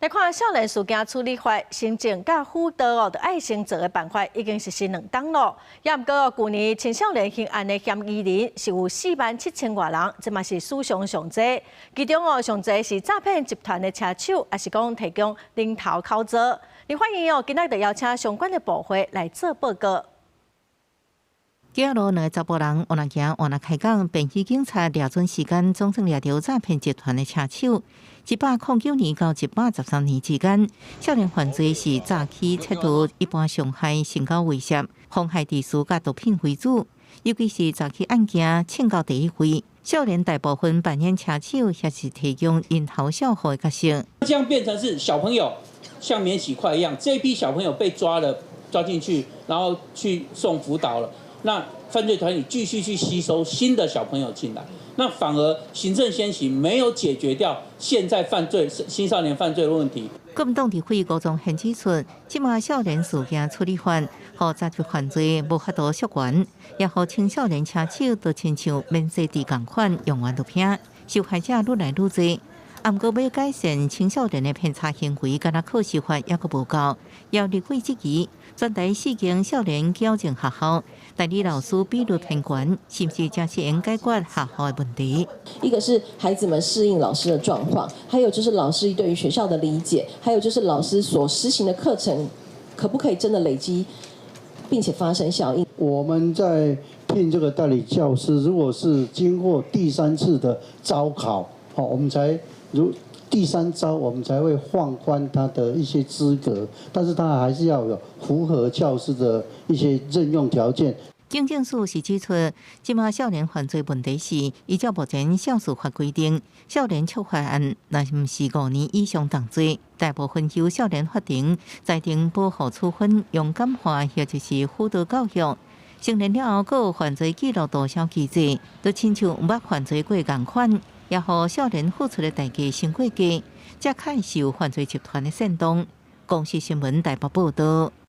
來看少年事件處理法，行政佮輔導哦，著愛先做的辦法已經實施2冬囉。也毋過哦，舊年青少年刑案的嫌疑人是有4萬7千外人，這嘛是史上上濟。其中哦，上濟是詐騙集團的車手，抑是講提供人頭口座。立法院哦，今仔日邀請相關的部會來做報告。街仔路兩个查埔人，換若行換若開講，便衣警察掠準時間，總算掠著詐騙集團的車手。109年到113年之間，少年犯罪是詐欺、竊盜、一般傷害、性交威脅、妨害秩序佮毒品為主。尤其是詐欺案件，衝到第一位。少年大部分扮演車手，抑是提供𪜶頭小戶的角色。這樣變成是小朋友像免洗筷一樣，這批小朋友被抓了，抓進去，然後去送輔導了。那犯罪團體繼續去吸收新的小朋友進來，那反而行政先行沒有解決掉現在犯罪青少年犯罪的問題。國民黨立委吳宗憲指出，這馬少年事件處理法，予詐騙犯罪無法度溯源，也予青少年車手都親像免洗池仝款，用完就撇，受害者愈來愈濟。毋過欲改善青少年的騙詐行為，敢若靠修法猶閣無夠，有立委質疑，全台四間少年矯正學校代理老師比率偏懸，是毋是誠實會解決學校的問題？一個是孩子們適應老師的狀況，還有就是老師對於學校的理解，還有就是老師所實行的課程，可不可以真的累積，並且發生效應？我們在聘這個代理教師，如果是經過第三次的招考，好，我們才如第三招，我們才會放寬他的一些資格，但是他還是要有符合教師的一些任用條件。警政署是指出，這馬少年犯罪問題是依照目前少事法規定，少年觸犯案若毋是5年以上重罪，大部分由少年法庭裁定保護處分，用感化或者是輔導教育。成年了後，閣有犯罪記錄注銷機制，就親像毋捌犯罪過仝款，也予少年付出的代價傷過低，才較受犯罪集團的煽動。公視新聞台北報道。